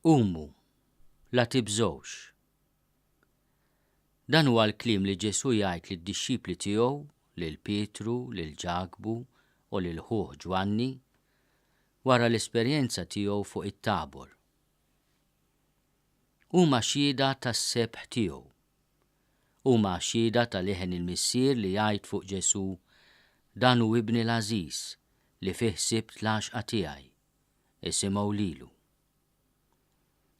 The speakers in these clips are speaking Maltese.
Qumu, la tibżgħux. Dan huwa l-kliem li Ġesù jgħid lid-dixxipli tiegħu, lil Pietru, lil Ġakbu u lil ħuh Ġwanni, wara l-esperjenza tiegħu fuq it-Tabor. Huma xhieda tas-sebħ tiegħu. Huma xhieda ta' leħen il-Missier li jgħid fuq Ġesù, Dan hu Ibni l-għażiż, li fih sibt l-għaxqa tiegħi. Isimgħu lilu.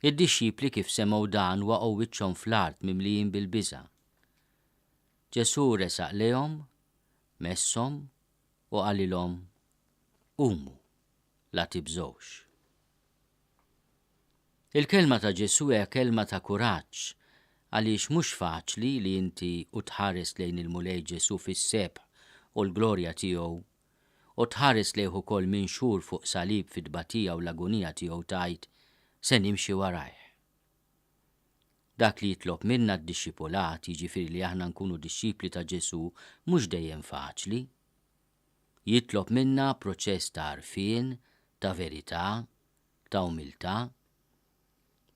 Id-dixxipli kif semgħu dan waqgħu wiċċhom fl-art mimlijin bil-biża'. Ġesù resaq lejhom, messhom u qalilhom, Qumu, la tibżgħux. Il-kelma ta' Ġesù hija kelma ta' kuraġġ għaliex mhux faċli li inti u tħares lejn il-Mulej Ġesù fis-sebħ u l-glorja tiegħu u tħares lejh ukoll minxur fuq salib fit-tbatija u l-agunija tiegħu tgħid, Se nimxi warajh. Dak li jitlob minna d-dixxipulat, jiġifieri li aħna nkunu dixxipli ta' Ġesù, mhux dejjem faċli. Jitlob minna proċess ta' għarfien, ta' verità, ta' umiltà,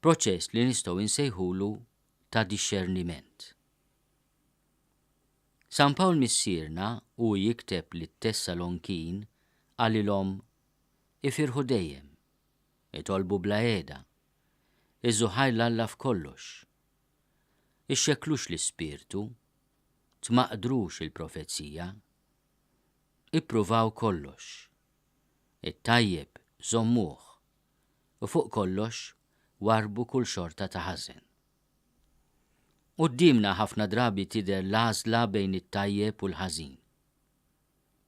proċess li nistgħu insejħulu ta' dixxerniment. San Pawl Missierna, hu jikteb lit-Tessalonkin, qalilhom, Ifirħu dejjem, itolbu bla heda, iżżu ħajr 'l Alla f'kollox. Ixxekklux l-Ispirtu, tmaqdrux il-profezija. Ippruvaw kollox. It-tajjeb żommuh, u fuq kollox warrbu kull xorta ta' ħażen. Quddiemna ħafna drabi tidher l-għażla bejn it-tajjeb u l-ħażin.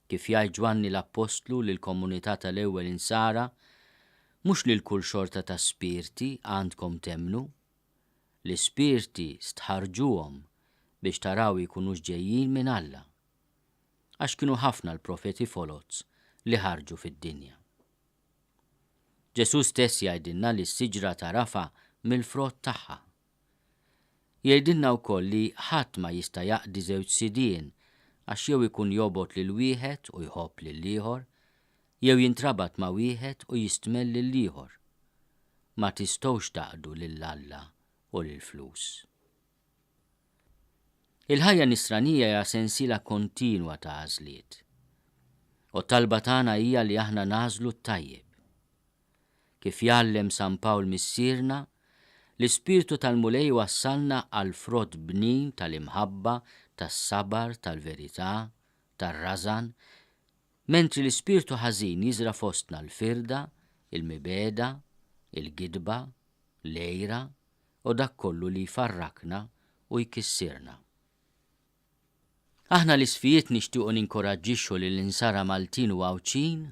Kif jgħid Ġwanni l-Appostlu lill-komunità tal-ewwel Insara, Mhux lil kull xorta ta' spirti għandkom temmnu. L-ispirti stħarrġuhom biex taraw jkunux ġejjin minn Alla. Għax kienu ħafna l-profeti foloz li ħarġu fid-dinja. Ġesù stess jgħidilna li s-siġra tagħrafha mill-frott tagħha. Jgħidilna wkoll li ħadd ma jista' jaqdi żewġ sidien għax jew ikun jobgħod lil wieħed u jħobb lill-ieħor, jew jintrabat ma' wieħed u jistmell lill-ieħor. Ma tistgħux taqdu lil Alla u lill-flus. Il-ħajja nisranija hija sensiela kontinwa ta' għażliet. U t-talba tagħna hija li aħna nagħżlu t-tajjeb. Kif jgħallem San Pawl Missierna, l-Ispirtu tal-Mulej iwassalna għall-frott bnin tal-imħabba, tas-sabar, tal-verità, tar-rażan, mentri l-ispirtu ħażin jiżra' fostna l-firda, il-mibegħda, il-gidba, l-għira, u dak kollu li jfarrakna u jkissirna. Aħna l-Isqfijiet nixtiequ ninkoraġġixxu lill-Insara Maltin u Għawdxin,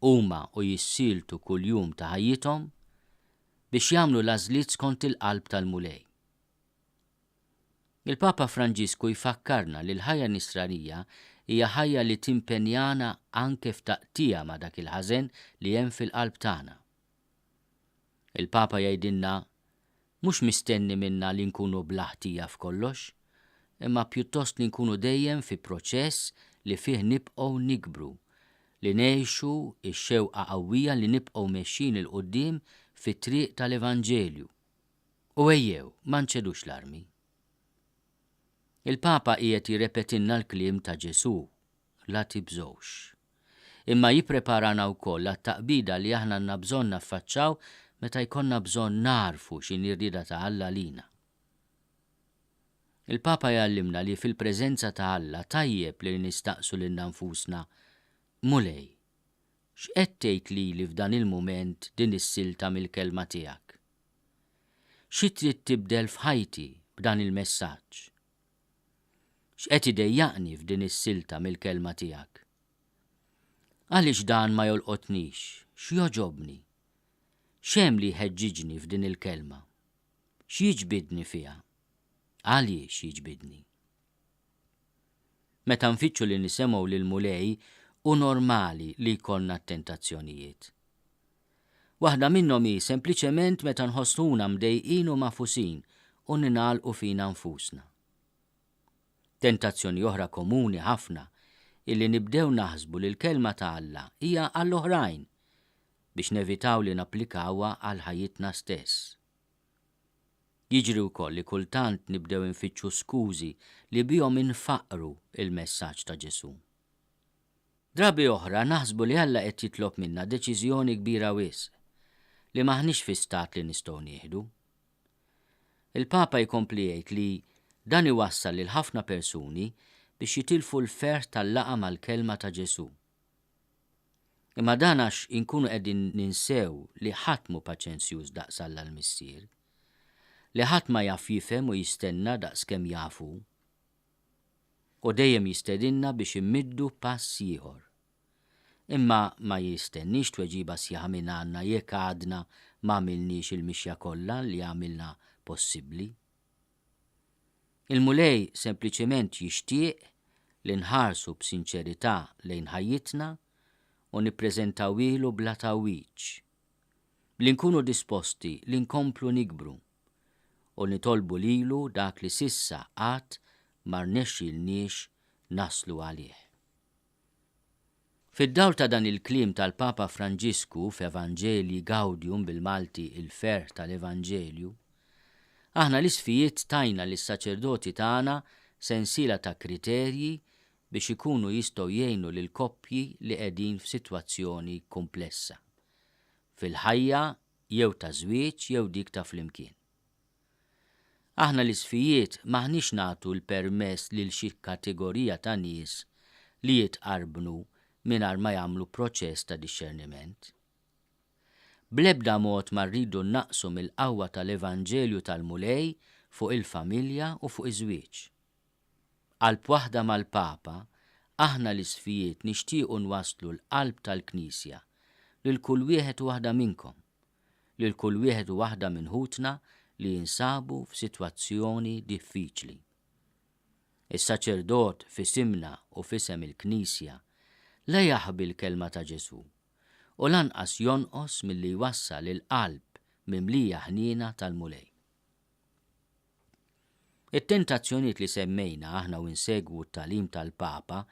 huma u jissieltu kuljum ta' ħajjithom, biex jagħmlu l-għażliet skont il-qalb tal-Mulej. Il-Papa Franġisku jfakkarna li l-ħajja Nisranija hija ħajja li timpenjana anke f'taqtigħa ma' dak il-ħażen li hemm fil-qalb tagħna. Il-Papa jgħidilna, Mhux mistenni minna li nkunu bla ħtija f'kollox, imma pjuttost li nkunu dejjem fi proċess li fih nibqgħu nikbru, li ngħixu x-xewqa qawwija li nibqgħu mexjin 'il quddiem fit-triq tal-Evanġelju. U ejjew ma nċedux l-armi. Il-Papa qiegħed jirrepetilna l-kliem ta' Ġesù, La tibżgħux. Imma jippreparana wkoll għat-taqbida li aħna għandna bżonn naffaċċaw meta jkollna bżonn nagħrfu x'inhi r-rieda ta' Alla għalina. Il-Papa jgħallimna li fil-preżenza ta' Alla tajjeb li nistaqsu lilna nfusna, Mulej, x'qed tgħid lili f'dan il-mument din is-silta mill-Kelma tiegħek? Xi trid tibdel f'ħajti b'dan il-messaġġ? X'qed idejjaqni f'din is-silta mill-Kelma tiegħek? Għaliex dan ma jolqotnix? X'jogħġobni? X'hemm li jħeġġiġni f'din il-kelma? X'jiġbidni fiha? Għaliex jiġbidni? Meta nfittxu li nisemgħu lill-Mulej, hu normali li jkollna t-tentazzjonijiet. Waħda minnhom hi sempliċement meta nħossuna mdejqin u magħfusin u ningħalqu fina nfusna. Tentazzjoni oħra komuni ħafna hi li nibdew naħsbu li l-Kelma ta' Alla hija għall-oħrajn. biex nevitaw li napplikawha għal ħajjitna stess. Jiġri wkoll li kultant nibdew infittxu skużi li bihom infaqqru l-messaġġ ta' Ġesù. Drabi oħra naħsbu li Alla qed jitlob minna deċiżjoni kbira wisq, li m'aħniex fi stat li nistgħu nieħdu. Il-Papa jkompli jgħid li dan iwassal lil ħafna persuni biex jitilfu l-ferħ tal-laqgħa mal-Kelma ta' Ġesù. Imma dan għax inkunu qegħdin ninsew li ħadd mhu paċenzjuż daqs Alla l-Missier, li ħadd ma jaf jifhem u jistenna daqs kemm jaf hu. U dejjem jistedinna biex immiddu pass ieħor. Imma ma jistenniex tweġiba sħiħa mingħandna jekk għadna m'għamilniex il-mixja kollha li għamilna possibbli. Il-Mulej sempliċement jixtieq li nħarsu b'sinċerità lejn ħajjitna u nippreżentawhielu bla tgħawwiġ. Li nkunu disposti li nkomplu nikbru u nitolbu lilu dak li s'issa qatt ma rnexxielniex naslu għalih. Fid-dawl ta' dan il-kliem tal-Papa Franġisku f'Evangelii Gaudium bil-Malti Il-Ferħ tal-Evanġelju, aħna l-Isqfijiet tajna lis-saċerdoti tagħna sensiela ta' kriterji biex ikunu jistgħu jgħinu lill-koppji li qegħdin f'sitwazzjoni kumplessa fil-ħajja jew ta' żwieġ jew dik ta' flimkien. Aħna l-Isqfijiet m'aħniex nagħtu l-permess lil xi kategorija ta' nies li jitqarbnu mingħajr ma jagħmlu proċess ta' dixxerniment. Bl-ebda mod ma rridu nnaqqsu mill-qawwa tal-Evanġelju tal-Mulej fuq il-familja u fuq iż-żwieġ. Qalb waħda mal-Papa, aħna l-Isqfijiet nixtiequ nwasslu l-qalb tal-Knisja lil kull wieħed u waħda minnkom, lil kull wieħed u waħda minn ħutna li jinsabu f'sitwazzjoni diffiċli. Is-saċerdot f'isimna u f'isem il-Knisja la jaħbi l-kelma ta' Ġesù u lanqas jonqos milli jwassal il-qalb mimlija ħniena tal-Mulej. It-tentazzjonijiet li semmejna aħna u nsegwu t-tagħlim tal-Papa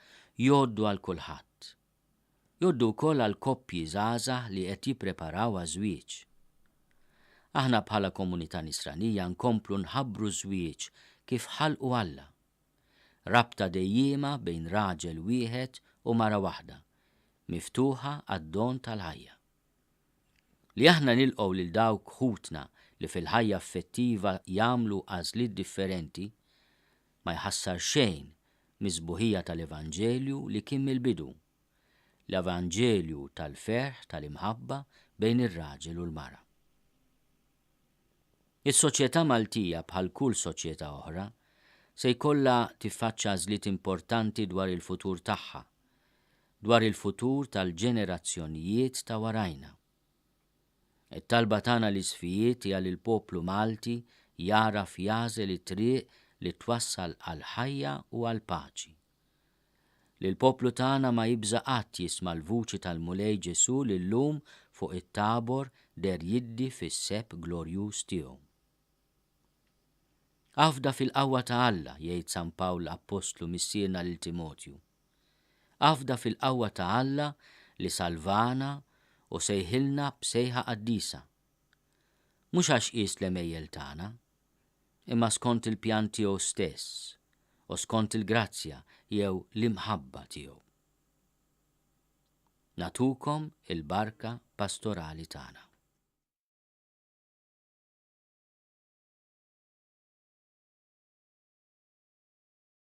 jgħoddu għal kulħadd. Jgħoddu wkoll għal koppji żgħażagħ li qed jippreparaw għaż-żwieġ. Aħna bħala komunità Nisranija nkomplu nħabbru ż-żwieġ kif ħalqu Alla. Rabta dejjiema bejn raġel wieħed u mara waħda, miftuħa għad-don tal-ħajja. Li aħna nilqgħu lil dawk ħutna li fil-ħajja affettiva jagħmlu għażliet differenti ma jħassar xejn mis-sbuħija tal-Evanġelju li kien mill-bidu, l-Evanġelju tal-ferħ tal-imħabba bejn ir-raġel u l-mara. Is-soċjetà Maltija bħal kull soċjetà oħra se jkollha tiffaċċa għażliet importanti dwar il-futur tagħha, dwar il-futur tal-ġenerazzjonijiet ta' warajna. It-talba tagħna l-Isqfijiet hija li l-poplu Malti jagħraf jagħżel it-triq li twassal għall-ħajja u għall-paċi. Li l-poplu tagħna ma jibża' qatt jisma' l-vuċi tal-Mulej Ġesù li llum fuq it-Tabor deher jiddi fis-sebħ glorjuż tiegħu. Afda fil-qawwa ta' Alla, jgħid San Pawl Appostlu Missierna lil Timotju. Afda fil-qawwa ta' Alla li salvana u sejħilna b'sejħa qaddisa. Mhux għax qies l-għemejjel tagħna, imma skont il-pjan tiegħu stess u skont il-grazzja jew l-imħabba tiegħu. Nagħtukom il-barka pastorali tagħna.